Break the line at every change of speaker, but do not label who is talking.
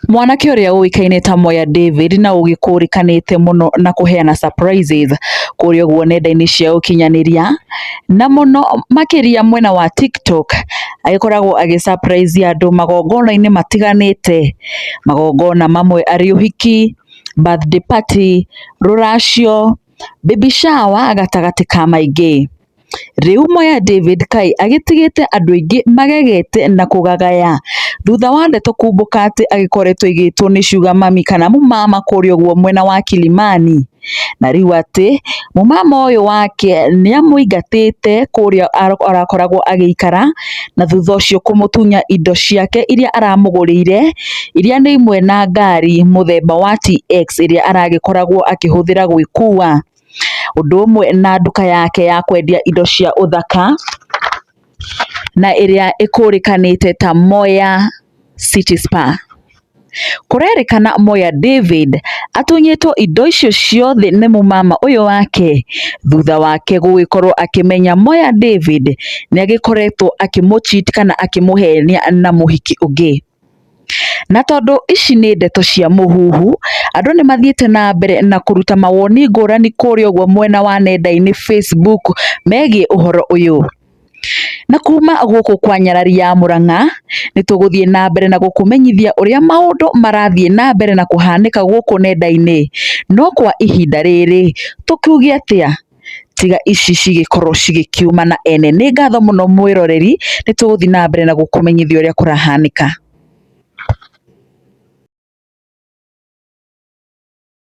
Mwanake ũrĩa ũĩkaine ta Moya David na ũgĩkũrĩkanĩte mũno na kũheana surprises kũrĩa ũguo nenda-inĩ cia ũkinyanĩria na mũno makĩria mwena wa TikTok, agĩkoragwo agĩ surprise andũ magongona-inĩ matiganĩte, magongona mamwe arĩ ũhiki, birthday party, rũracio, baby shower gatagatĩ ka maingĩ. Rĩu Moya David kaĩ agĩtigĩte andũ aingĩ magegete na kũgagaya thutha wa ndeto kumbũka atĩ agĩkoretwo aigĩtwo nĩ sugar mummy kana mũmama kũrĩa ũguo mwena wa Kilimani, na rĩu atĩ mũmama ũyũ wake nĩ amũingatĩte kũrĩa arakoragwo agĩikara na thutha ũcio kũmũtunya indo ciake iria aramũgũrĩire iria nĩ imwe na ngari mũthemba wa TX ĩrĩa aragĩkoragwo akĩhũthĩra gwĩkua. Ũndũ ũmwe na nduka yake ya kwendia indo cia ũthaka na ĩrĩa ĩkũrĩkanĩte ta Moya City Spa. Kũrerĩkana Moya David atunyĩtwo indo icio ciothe nĩ mũmama ũyũ wake thutha wake gũgĩkorwo akĩmenya Moya David nĩ agĩkoretwo akĩmũ cheat kana akĩmũhenia na mũhiki ũngĩ. Na tondũ ici nĩ ndeto cia mũhuhu, andũ nĩ mathiĩte na mbere na kũruta mawoni ngũrani kũrĩa ũguo mwena wa nenda-inĩ Facebook megiĩ ũhoro ũyũ. Na kuma gũkũ kwa Nyarari ya Mũrang'a, nĩ tũgũthiĩ na mbere na gũkũmenyithia ũrĩa maũndũ marathiĩ na mbere na kũhanĩka gũkũ nenda-inĩ. No kwa ihinda rĩrĩ, tũkiuge atĩa? Tiga ici cigĩkorwo cigĩkiuma na ene. Nĩ ngatho mũno mwĩroreri, nĩ tũgũthiĩ na mbere na gũkũmenyithia ũrĩa kũrahanĩka.